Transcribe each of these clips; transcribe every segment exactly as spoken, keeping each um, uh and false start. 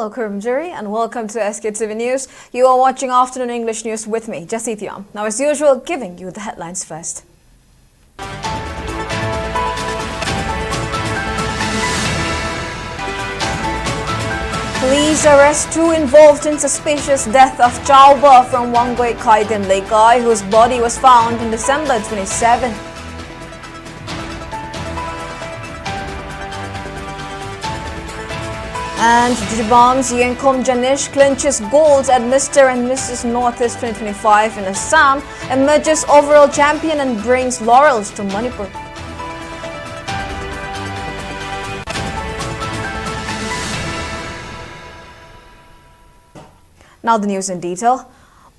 Hello, Kurumjuri, and welcome to S K T V News. You are watching Afternoon English News with me, Jessie Thiam. Now, as usual, giving you the headlines first. Police arrest two involved in suspicious death of Chauba from Wangoi Khaidem Leikai, whose body was found in December twenty-seven. And Jiribam's Yengkom Janish clinches gold at Mister and Missus Northeast twenty twenty-five in Assam, emerges overall champion and brings laurels to Manipur. Now the news in detail.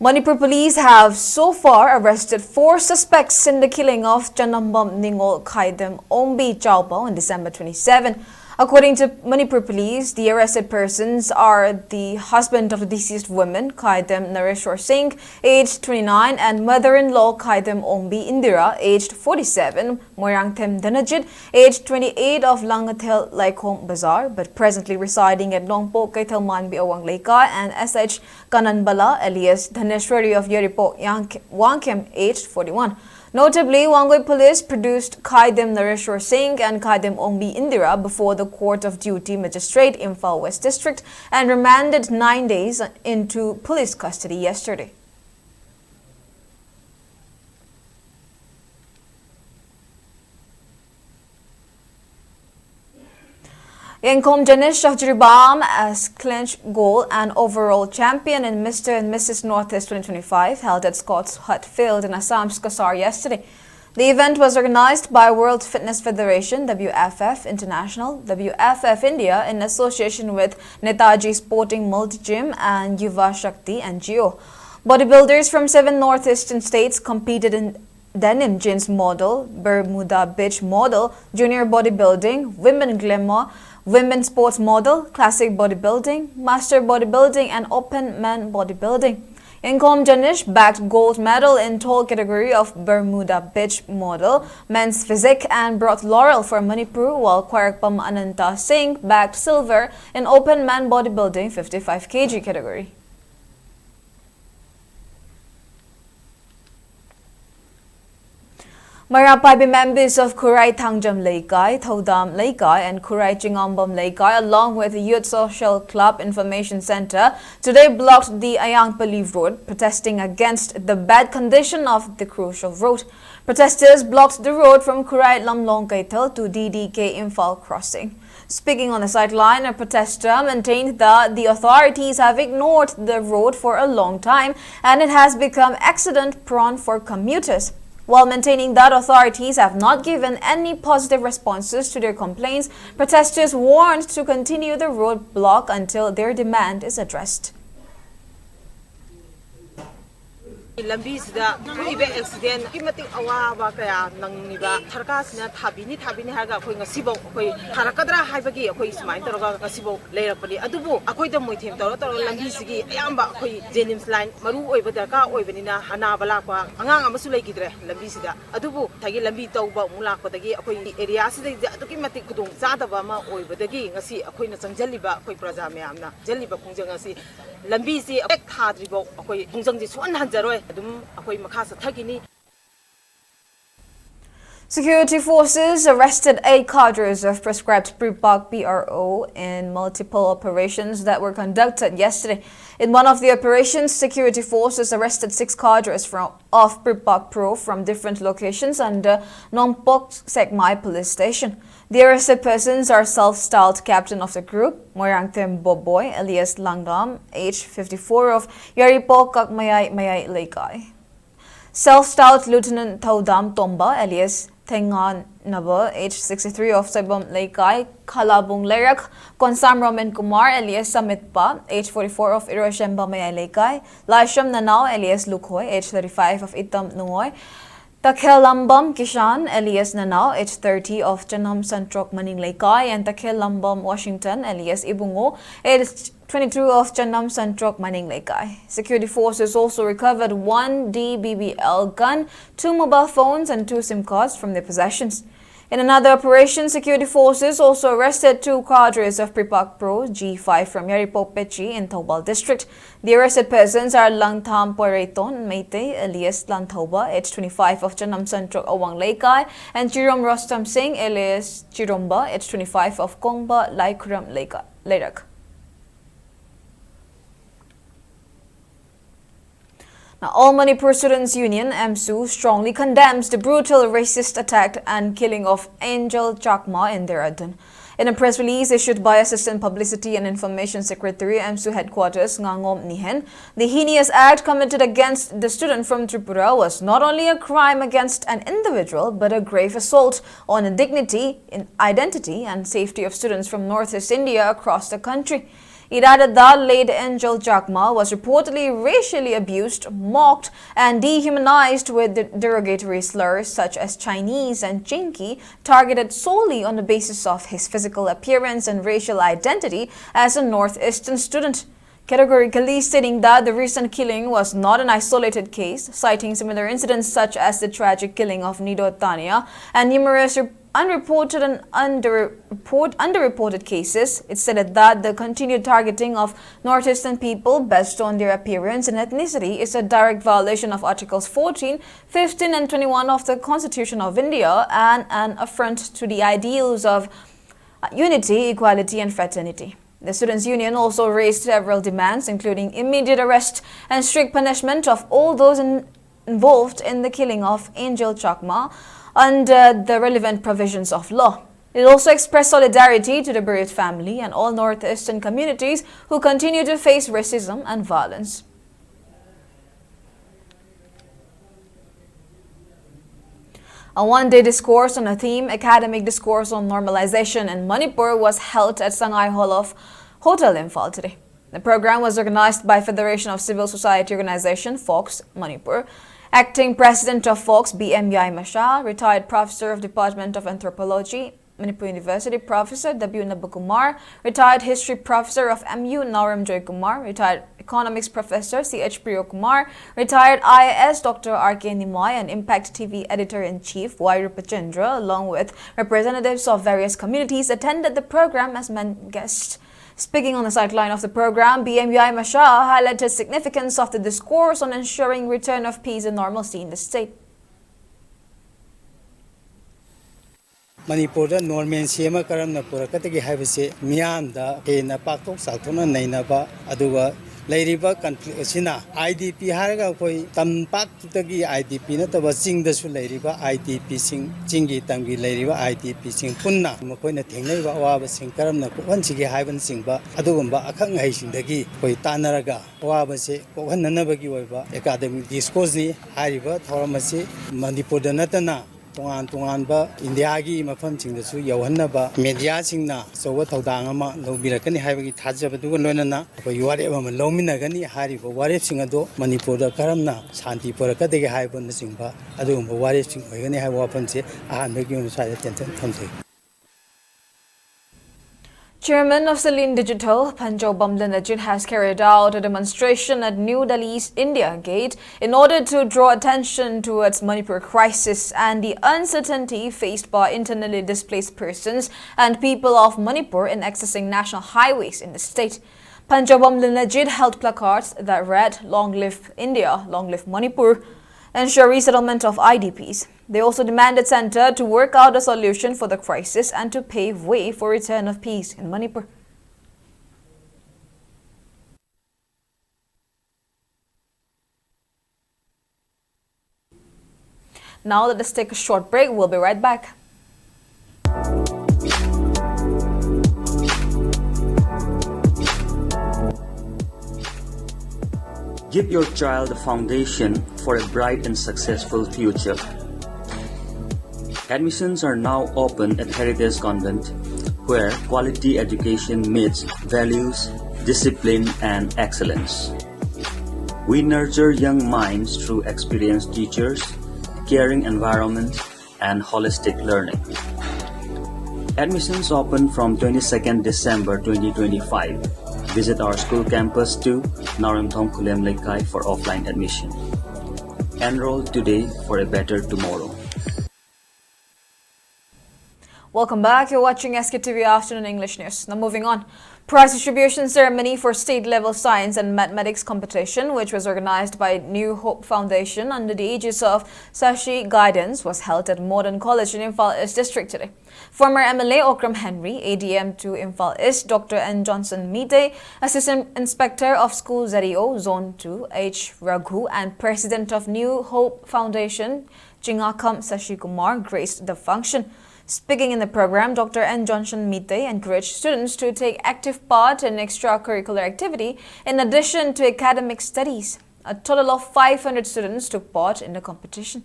Manipur police have so far arrested four suspects in the killing of Chanambam Ningol Khaidem Ombi Chauba on December twenty-seven. According to Manipur police, the arrested persons are the husband of the deceased woman, Khaidem Nareshwar Singh, aged twenty-nine, and mother-in-law Khaidem Ombi Indira, aged forty-seven, Moirangthem Dhanajit, aged twenty-eight, of Langathel Laikhom Bazar, but presently residing at Nongpok Keithel Manbi Awang Leikai, and S H Kananbala, alias Dhaneshwari of Yeripok Yang-, Wangkhem, aged forty-one. Notably, Wangoi police produced Khaidem Nareshwar Singh and Khaidem Ombi Indira before the Court of Duty Magistrate, Imphal West District, and remanded nine days into police custody yesterday. Yengkom Janish of Jiribam as clinch goal and overall champion in Mister and Missus Northeast twenty twenty-five, held at Scott's Hut Field in Assam's Kasar yesterday. The event was organized by World Fitness Federation, W F F International, W F F India, in association with Netaji Sporting Multi Gym and Yuva Shakti N G O. Bodybuilders from seven northeastern states competed in denim jeans model, Bermuda beach model, junior bodybuilding, women glamour, women sports model, classic bodybuilding, master bodybuilding, and open men bodybuilding. Inkom Janish bagged gold medal in tall category of Bermuda Beach model, men's physique, and brought laurel for Manipur, while Khwarakpam Ananta Singh bagged silver in open men bodybuilding fifty-five K G category. Mairapaibi members of Khurai Thangjam Leikai, Thaudam Leikai, and Khurai Chingambam Leikai, along with the Youth Social Club Information Center, today blocked the Ayangpali Road, protesting against the bad condition of the crucial road. Protesters blocked the road from Khurai Lamlong Keithel to D D K Imphal crossing. Speaking on the sideline, a protester maintained that the authorities have ignored the road for a long time and it has become accident-prone for commuters. While maintaining that authorities have not given any positive responses to their complaints, protesters warned to continue the roadblock until their demand is addressed. ꯂꯝꯕꯤꯁꯤꯗ ꯊꯣꯛꯏꯕ ꯑꯦꯛꯁꯤꯗꯦꯟꯒꯤ ꯃꯇꯤꯛ ꯑꯋꯥꯕ ꯀꯌꯥ ꯅꯪꯉꯤꯕ ꯁꯔꯀꯥꯔꯁꯤꯅ ꯊꯥꯕꯤꯅꯤ ꯊꯥꯕꯤꯅꯤ ꯍꯥꯏꯔꯒ ꯑꯩꯈꯣꯏ ꯉꯁꯤꯐꯥꯎ ꯑꯩꯈꯣꯏ ꯊꯥꯔꯛꯀꯗ꯭ꯔꯥ ꯍꯥꯏꯕꯒꯤ ꯑꯩꯈꯣꯏ ꯁꯨꯃꯥꯏꯅ ꯇꯧꯔꯒ ꯉꯁꯤꯐꯥꯎ ꯂꯩꯔꯛꯄꯅꯤ꯫ ꯑꯗꯨꯕꯨ ꯑꯩꯈꯣꯏꯗ ꯃꯣꯏꯊꯦꯝ ꯇꯧꯔ ꯇꯧꯔꯒ ꯂꯝꯕꯤꯁꯤꯒꯤ ꯑꯌꯥꯝꯕ ꯑꯩꯈꯣꯏ ꯖꯦꯅꯤꯝꯁ ꯂꯥꯏꯟ ꯃꯔꯨ ꯑꯣꯏꯕ ꯗꯔꯀꯥꯔ ꯑꯣꯏꯕꯅꯤꯅ ꯑꯅꯥꯕ ꯂꯥꯛꯄ ꯑꯉꯥꯡ ꯑꯃꯁꯨ ꯂꯩꯈꯤꯗ꯭ꯔꯦ ꯂꯝꯕꯤꯁꯤꯗ꯫ ꯑꯗꯨꯕꯨ ꯉꯁꯥꯏꯒꯤ ꯂꯝꯕꯤ ꯇꯧꯕ ꯑꯃꯨꯛ ꯂꯥꯛꯄꯗꯒꯤ ꯑꯩꯈꯣꯏꯒꯤ ꯑꯦꯔꯤꯌꯥꯁꯤꯗꯩꯗ ꯑꯗꯨꯛꯀꯤ ꯃꯇꯤꯛ ꯈꯨꯗꯣꯡ ꯆꯥꯗꯕ ꯑꯃ ꯑꯣꯏꯕꯗꯒꯤ ꯉꯁꯤ ꯑꯩꯈꯣꯏꯅ ꯆꯪꯁꯤꯜꯂꯤꯕ ꯑꯩꯈꯣꯏ ꯄ꯭ꯔꯖꯥ ꯃꯌꯥꯝꯅ ꯆꯪꯁꯤꯜꯂꯤꯕ ꯈꯣꯡꯖꯪ ꯑꯁꯤ ꯂꯝꯕꯤꯁꯤ ꯍꯦꯛ ꯊꯥꯗ꯭ꯔꯤꯐꯥꯎ ꯑꯩꯈꯣꯏ ꯈꯣꯡꯖꯪꯁꯤ ꯁꯨꯍꯟ ꯍꯟꯖꯔꯣꯏ꯫ ꯑꯗꯨꯝ ꯑꯩꯈꯣꯏ ꯃꯈꯥ ꯆꯠꯊꯈꯤꯅꯤ꯫ Security forces arrested eight cadres of proscribed PREPAK PRO in multiple operations that were conducted yesterday. In one of the operations, security forces arrested six cadres from, of PREPAK PRO from different locations under Nongpok Sekmai Police Station. The arrested persons are self-styled captain of the group, Moirangthem Boboi, alias Langam, age fifty-four, of Yaripok Kakmayai Mayai Leikai. Self-styled Lieutenant Thaudam Tomba, alias Thenganaba, age sixty-three, of Saibam Leikai, Khalabung Lerak, Konsam Roman Kumar, alias Samitpa, age forty-four, of Iroshemba Mayai Leikai, Laisham Nanao, alias Lukhoi, age thirty-five, of Itam Nungoi, Takhelambam Kishan, alias Nanao, age thirty, of Chanam Santrok Maning Leikai, and Takhelambam Washington, alias Ibungo, age twenty-two, of Chanam Santrok Maning Leikai. Security forces also recovered one D B B L gun, two mobile phones, and two SIM cards from their possessions. In another operation, security forces also arrested two cadres of Pripak Pro G five from Yairipok Pechi in Thoubal district. The arrested persons are Langtham Poreiton Meitei, alias Lanthoba, age twenty-five, of Chanam Santrok Awang Leikai, and Chirom Rostam Singh, alias Chiromba, age twenty-five, of Kongba Laikhuram Leika-, Leirak. Now, All Manipur Students Union, AMSU, strongly condemns the brutal racist attack and killing of Angel Chakma in Dehradun. In a press release issued by Assistant Publicity and Information Secretary, AMSU Headquarters, Ngangom Nihen, the heinous act committed against the student from Tripura was not only a crime against an individual but a grave assault on the dignity, in identity, and safety of students from Northeast India across the country. It added that late Angel Chakma was reportedly racially abused, mocked, and dehumanized with de-, derogatory slurs such as Chinese and Chinky, targeted solely on the basis of his physical appearance and racial identity as a Northeastern student. Categorically stating that the recent killing was not an isolated case, citing similar incidents such as the tragic killing of Nido Tania and numerous re-, unreported and under-, report-, underreported cases. It stated that the continued targeting of Northeastern people based on their appearance and ethnicity is a direct violation of Articles fourteen, fifteen, and twenty-one of the Constitution of India and an affront to the ideals of unity, equality, and fraternity. The Students' Union also raised several demands, including immediate arrest and strict punishment of all those in-, involved in the killing of Angel Chakma under the relevant provisions of law. It also expressed solidarity to the bereaved family and all Northeastern communities who continue to face racism and violence. A one-day discourse on a theme, Academic Discourse on Normalization in Manipur, was held at Sangai Hall of Hotel Imphal today. The program was organized by Federation of Civil Society Organization, FOCS, Manipur. Acting President of FOCS, B M Yai Masha, retired professor of Department of Anthropology, Manipur University, Professor W Nabakumar, retired history professor of M U, Naoram Joy Kumar, retired economics professor C H Priyo Kumar, retired I A S Doctor R K Nimoi, and Impact T V editor-in-chief Y Rupachandra, along with representatives of various communities, attended the program as main guests. Speaking on the sideline of the program, B M Yai Masha highlighted significance of the discourse on ensuring return of peace and normalcy in the state. ꯃꯅꯤꯄꯨꯔꯗ ꯅꯣꯔꯃꯦꯜꯁꯤ ꯑꯃ ꯀꯔꯝꯅ ꯄꯨꯔꯛꯀꯗꯒꯦ ꯍꯥꯏꯕꯁꯤ ꯃꯤꯌꯥꯝꯗ ꯍꯦꯟꯅ ꯄꯥꯛꯊꯣꯛ ꯆꯥꯎꯊꯣꯛꯅ ꯅꯩꯅꯕ, ꯑꯗꯨꯒ ꯂꯩꯔꯤꯕ ꯀꯟꯐ꯭ꯂꯤꯛ ꯑꯁꯤꯅ ꯑꯥꯏ ꯗꯤ ꯄꯤ ꯍꯥꯏꯔꯒ ꯑꯩꯈꯣꯏ ꯇꯝꯄꯥꯛꯇꯨꯗꯒꯤ ꯑꯥꯏ ꯗꯤ ꯄꯤ ꯅꯠꯇꯕ ꯆꯤꯡꯗꯁꯨ ꯂꯩꯔꯤꯕ ꯑꯥꯏ ꯗꯤ ꯄꯤꯁꯤꯡ, ꯆꯤꯡꯒꯤ ꯇꯝꯒꯤ ꯂꯩꯔꯤꯕ ꯑꯥꯏ ꯗꯤ ꯄꯤꯁꯤꯡ ꯄꯨꯟꯅ ꯃꯈꯣꯏꯅ ꯊꯦꯡꯅꯔꯤꯕ ꯑꯋꯥꯕꯁꯤꯡ ꯀꯔꯝꯅ ꯀꯣꯛꯍꯟꯁꯤꯒꯦ ꯍꯥꯏꯕꯅꯆꯤꯡꯕ ꯑꯗꯨꯒꯨꯝꯕ ꯑꯈꯪ ꯑꯍꯩꯁꯤꯡꯗꯒꯤ ꯑꯩꯈꯣꯏ ꯇꯥꯟꯅꯔꯒ ꯑꯋꯥꯕꯁꯦ ꯀꯣꯛꯍꯟꯅꯅꯕꯒꯤ ꯑꯣꯏꯕ ꯑꯦꯀꯥꯗꯃꯤꯛ ꯗꯤꯁꯀꯣꯔꯁꯅꯤ꯫ ꯍꯥꯏꯔꯤꯕ ꯊꯧꯔꯝ ꯑꯁꯤ ꯃꯅꯤꯄꯨꯔꯗ ꯅꯠꯇꯅ ꯇꯣꯉꯥꯟ ꯇꯣꯉꯥꯟꯕ ꯏꯟꯗꯤꯌꯥꯒꯤ ꯃꯐꯝꯁꯤꯡꯗꯁꯨ ꯌꯧꯍꯟꯅꯕ ꯃꯦꯗꯤꯌꯥꯁꯤꯡꯅ ꯑꯆꯧꯕ ꯊꯧꯗꯥꯡ ꯑꯃ ꯂꯧꯕꯤꯔꯛꯀꯅꯤ ꯍꯥꯏꯕꯒꯤ ꯊꯥꯖꯕꯗꯨꯒ ꯂꯣꯏꯅꯅ ꯑꯩꯈꯣꯏ ꯋꯥꯔꯦꯞ ꯑꯃ ꯂꯧꯃꯤꯟꯅꯒꯅꯤ꯫ ꯍꯥꯏꯔꯤꯕ ꯋꯥꯔꯦꯞꯁꯤꯡ ꯑꯗꯣ ꯃꯅꯤꯄꯨꯔꯗ ꯀꯔꯝꯅ ꯁꯥꯟꯇꯤ ꯄꯨꯔꯛꯀꯗꯒꯦ ꯍꯥꯏꯕꯅꯆꯤꯡꯕ ꯑꯗꯨꯒꯨꯝꯕ ꯋꯥꯔꯦꯞꯁꯤꯡ ꯑꯣꯏꯒꯅꯤ ꯍꯥꯏꯕ ꯋꯥꯐꯝꯁꯦ ꯑꯍꯥꯟꯕꯒꯤ ꯑꯣꯏꯅ ꯁ꯭ꯋꯥꯏꯗ ꯇꯦꯟꯇꯛꯅ ꯊꯝꯖꯒꯦ꯫ Chairman of Celine Digital, Panjobam Lenajit, has carried out a demonstration at New Delhi's India Gate in order to draw attention towards Manipur crisis and the uncertainty faced by internally displaced persons and people of Manipur in accessing national highways in the state. Panjobam Lenajit held placards that read, "Long live India, long live Manipur, ensure resettlement of I D Ps." They also demanded centre to work out a solution for the crisis and to pave way for return of peace in Manipur. Now let us take a short break. We'll be right back. Give your child a foundation for a bright and successful future. Admissions are now open at Heritage Convent, where quality education meets values, discipline, and excellence. We nurture young minds through experienced teachers, caring environment, and holistic learning. Admissions open from twenty-second December twenty twenty-five. Visit our school campus to Narimthom Khulem Leikai for offline admission. Enroll today for a better tomorrow. Welcome back. You're watching S K T V Afternoon English News. Now moving on. Prize distribution ceremony for state-level science and mathematics competition, which was organized by New Hope Foundation under the aegis of Sashi Guidance, was held at Modern College in Imphal East District today. Former M L A Okram Henry, A D M to Imphal East, Doctor N Johnson Mite, Assistant Inspector of School Z E O Zone two H Raghu, and President of New Hope Foundation, Chingakham Sashi Kumar, graced the function. Speaking in the program, Doctor N Johnson Mite encouraged students to take active part in extracurricular activity in addition to academic studies. A total of five hundred students took part in the competition.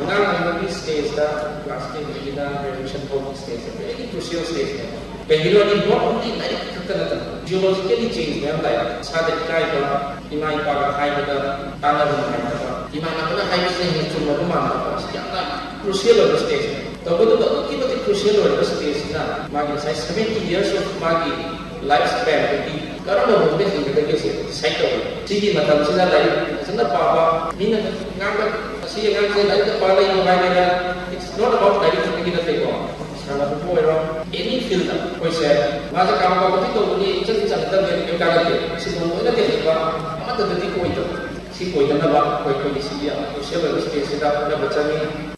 ꯑꯉꯥꯡ ꯑꯃꯒꯤ ꯁ꯭ꯇꯦꯖꯇ, class ꯇꯦꯟꯗꯒꯤꯅ graduation ꯐꯥꯎꯒꯤ ꯁ꯭ꯇꯦꯖꯁꯦ very ꯀ꯭ꯔꯨꯁꯤꯌꯦꯜ ꯁ꯭ꯇꯦꯖꯅꯦꯕ꯫ ꯀꯩꯒꯤꯅꯣꯗꯤ note only ꯂꯥꯏꯔꯤꯛ ꯈꯛꯇ ꯅꯠꯇꯅ ꯐꯤꯖꯤꯑꯣꯂꯣꯖꯤꯀꯦꯂꯤ change ꯃꯌꯥꯝ ꯂꯥꯛꯑꯦ꯫ ꯏꯁꯥꯗ ꯏꯀꯥꯏꯕ, ꯏꯃꯥ ꯏꯄꯥꯒ ꯍꯥꯏꯕꯗ ꯇꯥꯟꯅꯕ ꯅꯨꯡꯉꯥꯏꯇꯕ, ꯏꯃꯥꯟꯅꯕꯅ ꯍꯥꯏꯕꯁꯤꯅ ꯍꯦꯟꯅ ꯆꯨꯝꯕꯒꯨꯝ ꯃꯥꯟꯕ, ꯁꯤ ꯌꯥꯝꯅ ꯀ꯭ꯔꯨꯁꯤꯌꯦꯜ ꯑꯣꯏꯕ ꯁ꯭ꯇꯦꯖꯅꯦ꯫ ꯇꯧꯕꯇꯕꯨ ꯑꯗꯨꯛꯀꯤ ꯃꯇꯤꯛ ꯀ꯭ꯔꯨꯁꯤꯌꯦꯜ ꯑꯣꯏꯔꯕ ꯁ꯭ꯇꯦꯖꯁꯤꯅ ꯃꯥꯒꯤ ꯉꯁꯥꯏ ꯁꯚꯦꯟꯇꯤ ꯌꯔꯁ ꯑꯣꯐ ꯃꯥꯒꯤ ꯂꯥꯏꯐ ꯁ꯭ꯄꯦꯟꯗꯒꯤ ꯀꯔꯝꯕ ꯃꯑꯣꯡꯗ ꯍꯤꯡꯒꯗꯒꯦꯁꯦ ꯗꯤꯁꯥꯏꯗ ꯇꯧꯋꯤ꯫ ꯁꯤꯒꯤ ꯃꯇꯝꯁꯤꯗ ꯂꯥꯏꯔꯤꯛ ꯐꯖꯅ ꯄꯥꯕ, ꯃꯤꯅ ꯉꯥꯡꯕ, "ꯑꯁꯤ ꯑꯉꯥꯡꯁꯦ ꯂꯥꯏꯔꯤꯛꯇ ꯄꯥ ꯂꯩꯕ" ꯍꯥꯏꯒꯦꯔꯥ, it's not about ꯂꯥꯏꯔꯤꯛ ꯈꯛꯇꯒꯤ ꯅꯠꯇꯦꯀꯣ꯫ ꯁꯥꯟꯅꯕꯕꯨ ꯑꯣꯏꯔꯣ, ꯑꯦꯅꯤ ꯐꯤꯜꯗ ꯑꯩꯈꯣꯏꯁꯦ ꯃꯥꯁꯦ ꯀꯥ ꯀꯥ ꯇꯧꯕꯒꯤ ꯏꯆꯟ ꯆꯪꯒꯗꯕꯅꯦ, ꯀꯩꯝ ꯀꯥꯟꯅꯗꯦ꯫ ꯁꯤꯒꯨꯝꯕ ꯂꯣꯏꯅ ꯇꯦꯟꯊꯕ ꯑꯃꯠꯇꯗꯗꯤ ꯑꯣꯏꯗꯕ꯫ ꯁꯤ ꯑꯣꯏꯗꯅꯕ ꯑꯩꯈꯣꯏ, ꯑꯩꯈꯣꯏꯒꯤ ꯁꯤꯒꯤ ꯀ꯭ꯔꯨꯁꯤꯌꯦꯜ ꯑꯣꯏꯕ ꯁ꯭ꯇꯦꯖꯁꯤꯗ ꯍꯣꯠꯅꯕ ꯆꯪꯉꯤ꯫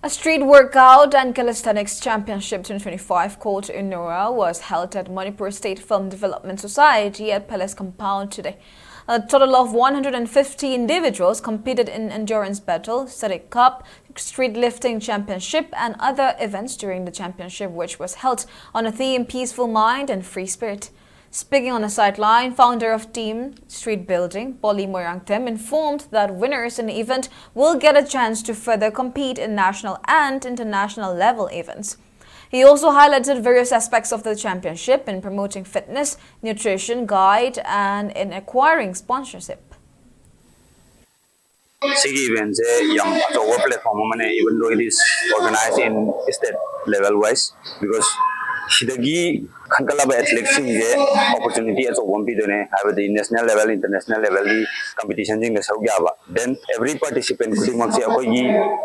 A street workout and calisthenics championship twenty twenty-five called Inora was held at Manipur State Film Development Society at Palace Compound today. A total of one hundred fifty individuals competed in endurance battle, Sadik Cup, street lifting championship and other events during the championship, which was held on a theme Peaceful Mind and Free Spirit. Speaking on a sideline, founder of Team Street Building, Polly Moirangthem, informed that winners in the event will get a chance to further compete in national and international level events. He also highlighted various aspects of the championship in promoting fitness, nutrition, guide, and in acquiring sponsorship. ꯁꯤꯒꯤ ꯏꯚꯦꯟꯁꯦ ꯌꯥꯝ ꯑꯆꯧꯕ platform ꯑꯃꯅꯦ, even though it is organized in state level wise, because ꯁꯤꯗꯒꯤ ꯈꯟꯒꯠꯂꯕ ꯑꯦꯊꯂꯤꯠꯁꯤꯡꯁꯦ opportunity ꯑꯆꯧꯕ ꯑꯃ ꯄꯤꯗꯣꯏꯅꯦ, ꯍꯥꯏꯕꯗꯤ national level, international ꯂꯦꯚꯦꯜꯒꯤ ꯀꯝꯄꯤꯇꯤꯁꯟꯁꯤꯡꯗ ꯁꯔꯨꯛ ꯌꯥꯕ꯫ Then every participant ꯈꯨꯗꯤꯡꯃꯛꯁꯦ ꯑꯩꯈꯣꯏꯒꯤ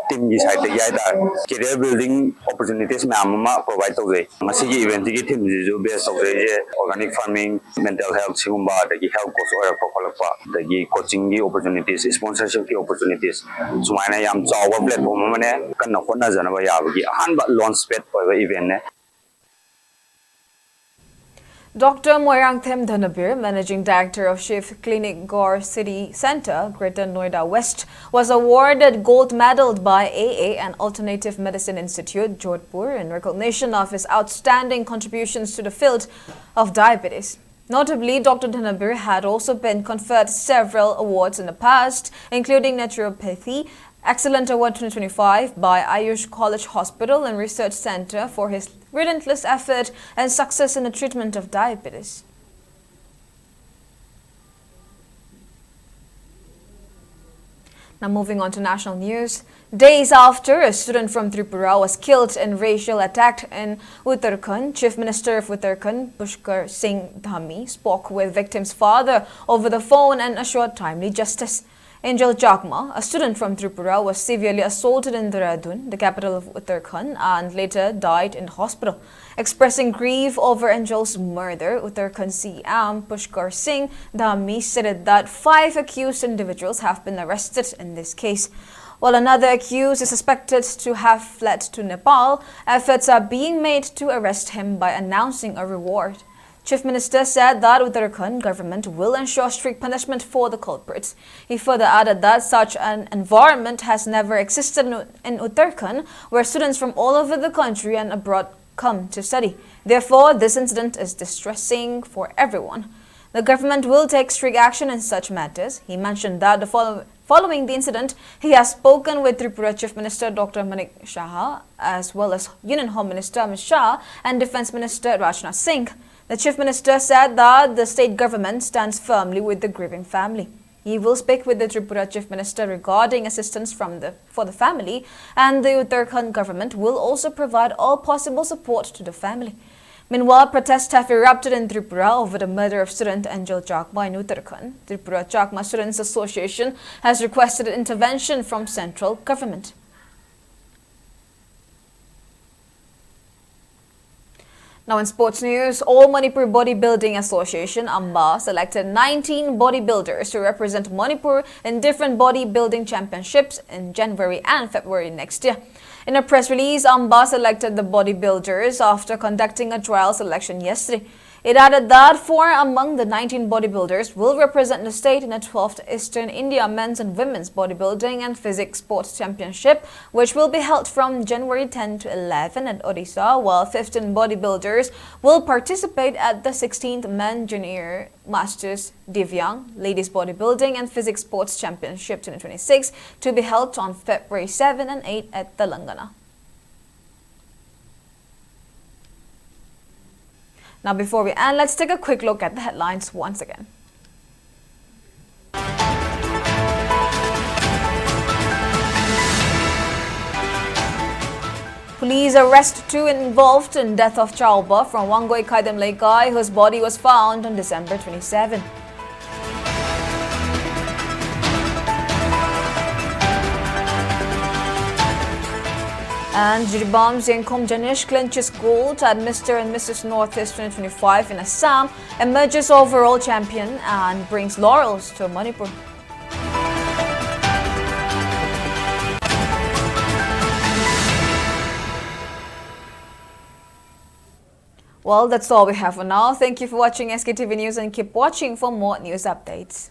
ꯇꯤꯝꯒꯤ ꯁꯥꯏꯠꯇꯒꯤ ꯍꯥꯏꯇꯥꯔꯦ, ꯀꯦꯔꯤꯌꯔ ꯕꯤꯜꯗꯤꯡ ꯑꯣꯄꯣꯔꯆꯨꯅꯤꯇꯤꯁ ꯃꯌꯥꯝ ꯑꯃ ꯄ꯭ꯔꯣꯚꯥꯏꯗ ꯇꯧꯖꯩ꯫ ꯉꯁꯤꯒꯤ ꯏꯚꯦꯟꯁꯤꯒꯤ ꯊꯤꯝꯁꯤꯁꯨ ꯕꯦꯁ ꯇꯧꯖꯩꯁꯦ ꯑꯣꯔꯒꯥꯅꯤꯛ ꯐꯥꯔꯃꯤꯡ, ꯃꯦꯟꯇꯦꯜ ꯍꯦꯜꯊ ꯁꯤꯒꯨꯝꯕ, ꯑꯗꯒꯤ ꯍꯦꯜꯊ ꯀꯣꯆ ꯑꯣꯏꯔꯛꯄ ꯈꯣꯠꯂꯛꯄ, ꯑꯗꯒꯤ ꯀꯣꯆꯤꯡꯒꯤ ꯑꯣꯄꯣꯔꯆꯨꯅꯤꯇꯤꯁ, ꯁ꯭ꯄꯣꯟꯁꯔꯁꯤꯞꯀꯤ ꯑꯣꯄꯣꯔꯆꯨꯅꯤꯇꯤꯁ, ꯁꯨꯃꯥꯏꯅ ꯌꯥꯝ ꯆꯥꯎꯕ ꯄ꯭ꯂꯦꯠꯐꯣꯝ ꯑꯃꯅꯦ꯫ ꯀꯟꯅ ꯍꯣꯠꯅꯖꯅꯕ ꯌꯥꯕꯒꯤ ꯑꯍꯥꯟꯕ ꯂꯣꯟꯆ ꯄꯦꯗ ꯑꯣꯏꯕ ꯏꯚꯦꯟꯅꯦ꯫ Doctor Moirangthem Dhanabir, Managing Director of Shiv Clinic Gore City Center, Greater Noida West, was awarded gold medal by A A and Alternative Medicine Institute, Jodhpur, in recognition of his outstanding contributions to the field of diabetes. Notably, Doctor Dhanabir had also been conferred several awards in the past, including Naturopathy Excellent Award twenty twenty-five by Ayush College Hospital and Research Center for his relentless effort and success in the treatment of diabetes. Now moving on to national news. Days after a student from Tripura was killed in racial attack in Uttarakhand, Chief Minister of Uttarakhand, Pushkar Singh Dhami, spoke with victim's father over the phone and assured timely justice. Angel Chakma, a student from Tripura, was severely assaulted in Dehradun, the capital of Uttarakhand, and later died in the hospital. Expressing grief over Angel's murder, Uttarakhand C M Pushkar Singh Dhami stated that five accused individuals have been arrested in this case. While another accused is suspected to have fled to Nepal, efforts are being made to arrest him by announcing a reward. Chief Minister said that Uttarakhand government will ensure strict punishment for the culprits. He further added that such an environment has never existed in, in Uttarakhand, where students from all over the country and abroad come to study. Therefore, this incident is distressing for everyone. The government will take strict action in such matters. He mentioned that the follow- following the incident, he has spoken with Tripura Chief Minister Doctor Manik Saha, as well as Union Home Minister Amit Shah and Defence Minister Rajnath Singh. The Chief Minister said that the state government stands firmly with the grieving family. He will speak with the Tripura Chief Minister regarding assistance from the, for the family, and the Uttarakhand government will also provide all possible support to the family. Meanwhile, protests have erupted in Tripura over the murder of student Angel Chakma in Uttarakhand. Tripura Chakma Students Association has requested intervention from central government. Now in sports news, All Manipur Bodybuilding Association, AMBA, selected nineteen bodybuilders to represent Manipur in different bodybuilding championships in January and February next year. In a press release, AMBA selected the bodybuilders after conducting a trial selection yesterday. It added that four among the nineteen bodybuilders will represent the state in the twelfth Eastern India Men's and Women's Bodybuilding and Physique Sports Championship, which will be held from January ten to eleven at Odisha, while fifteen bodybuilders will participate at the sixteenth Men Junior Masters Divyang Ladies Bodybuilding and Physique Sports Championship twenty twenty-six, to be held on February seven and eight at Telangana. Now, before we end, let's take a quick look at the headlines once again. Police arrest two involved in death of Chauba from Wangoi Khaidam Leikai, whose body was found on December twenty-seven. And Jiribam Zengkhom Janish clinches gold at Mister and Missus Northeast twenty twenty-five in Assam, emerges overall champion and brings laurels to Manipur. Well, that's all we have for now. Thank you for watching S K T V News and keep watching for more news updates.